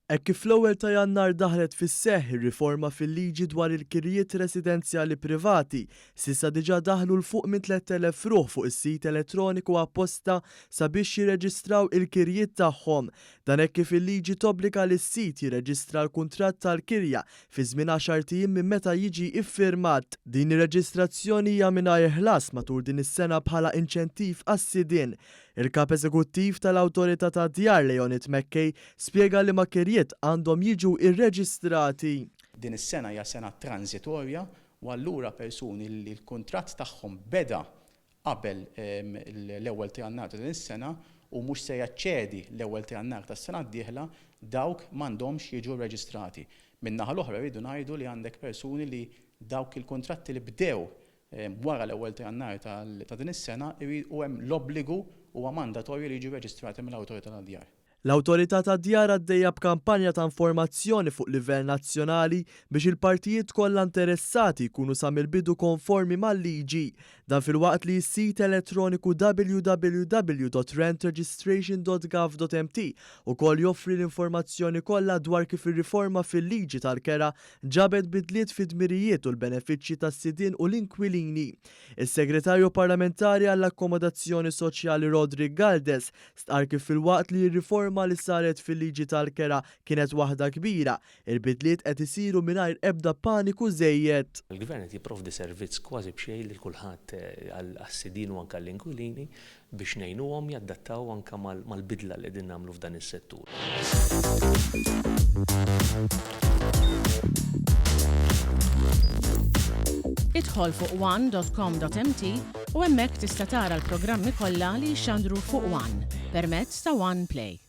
Hekk kif fl-ewwel ta' Jannar daħlet fis-seħħ ir-riforma fil-liġi dwar il-kirjiet residenzjali privati, s'issa diġà daħlu 'l fuq minn 3,000 ruħ fuq is-sit elettroniku apposta sabiex jirreġistraw il-kirjiet tagħhom. Dan hekk kif il-liġi tobbliga lis-sid jirreġistra l-kuntratt tal-kirja fi żmien għaxart ijiem minn meta jiġi iffirmat. Din ir-reġistrazzjoni hija mingħajr ħlas matul din is-sena bħala inċentiv għas-sidien. Il-Kap Eżekuttiv tal-Awtorità tad-Djar Leonid McKay spjega liema kirjiet għandhom jiġu rreġistrati. Din is-sena hija sena tranżitorja u allura persuni li l-kuntratt tagħhom beda qabel l-ewwel ta' Jannar ta' din is-sena u mhux se jaċċedi l-ewwel ta' Jannar tas-sena d-dieħla, dawk m'għandhomx jiġu rreġistrati. Min-naħa l-oħra rridu ngħidu li għandek persuni li dawk il-kuntratti li bdew wara l-ewwel ta' Jannar ta' din is-sena u hemm l-obbligu huwa mandatorju li jiġu rreġistrati mill-Awtorità tad-Djar. L-Awtorità tad-Djar għaddejja b'kampanja ta' informazzjoni fuq livell nazzjonali biex il-partijiet kollha interessati jkunu sa mill-bidu konformi mal-liġi. Dan filwaqt li s-sit elettroniku www.rentregistration.gov.mt ukoll joffri l-informazzjoni kollha dwar kif ir-riforma fil-liġi tal-kera ġabet bidliet fid-dmirijiet u l-benefiċċji tas-sidien u l-inkwilini. Is-Segretarju Parlamentari għall-Akkomodazzjoni Soċjali Roderick Galdes Stqarr kif filwaqt li r-riforma li saret fil-liġi tal-kera kienet waħda kbira, il-bidliet qed isiru mingħajr ebda paniku żejjed. Il-Gvern qed jipprovdi servizz kważi b'xejn lil kulħadd għas-sidien u anke għall-inkwilini biex ngħinuhom jadattaw anke mal-bidla li qegħdin nagħmlu f'dan is-settur. Idħol fuq one.com.mt u hemmhekk tista' tara l-programmi kollha li jixxandru fuq One permezz ta' One Play.